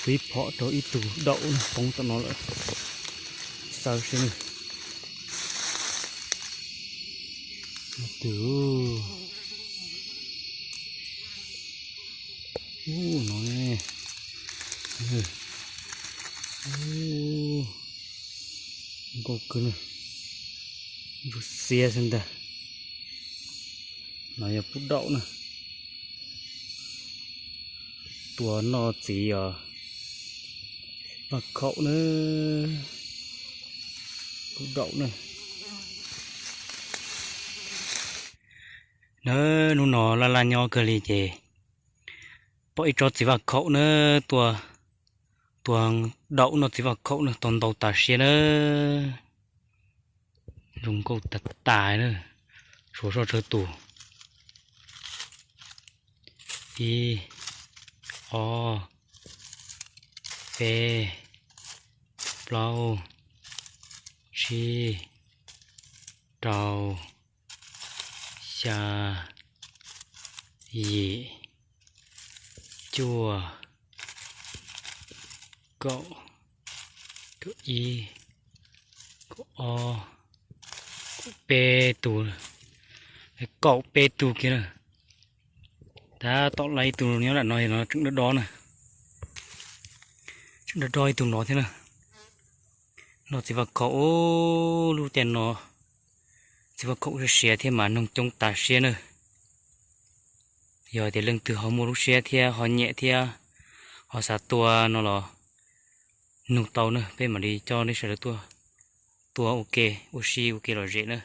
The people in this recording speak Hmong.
Ib phom rau ib tug daum poob tom no lawm. Xav seb twg. Ub, no ne. Nkauj kawg na. Ntsuab xiab xwb ntag. No yog pub daum na. Tua noj txiv os. Vaj khaum na. Pub daum na. Na, hnub no laj laj nyob kawg li ces pom ib tsob txiv vaj khaum na. Tua, tua daum noj txiv vaj khaum na, tau ntau tas siab na. Zoo nkauj tas tas na. Tshuav soj tsawg tus. Ib, ob, peb, plaub, tsib, rau, xya, yim, cuaj, kaum, kaum ib, kaum ob, kaum peb tus, kaum peb tus kiag na. Tab tom lawm ib tug nyob nram no, no tseem dob dob na. Tseem dob dob ib tug no thiab na. Noj txiv vaj khaum, lub caij no txiv vaj khaum siav siav thiab mas noog coob tas siab na. Yog tias leej twg ho muaj lub siab thiab ho nyiam thiab ho xav tua no los nug tau na, peb mam li coj nej sawv daws tuaj tua ua ke, ua si ua ke lom zem na.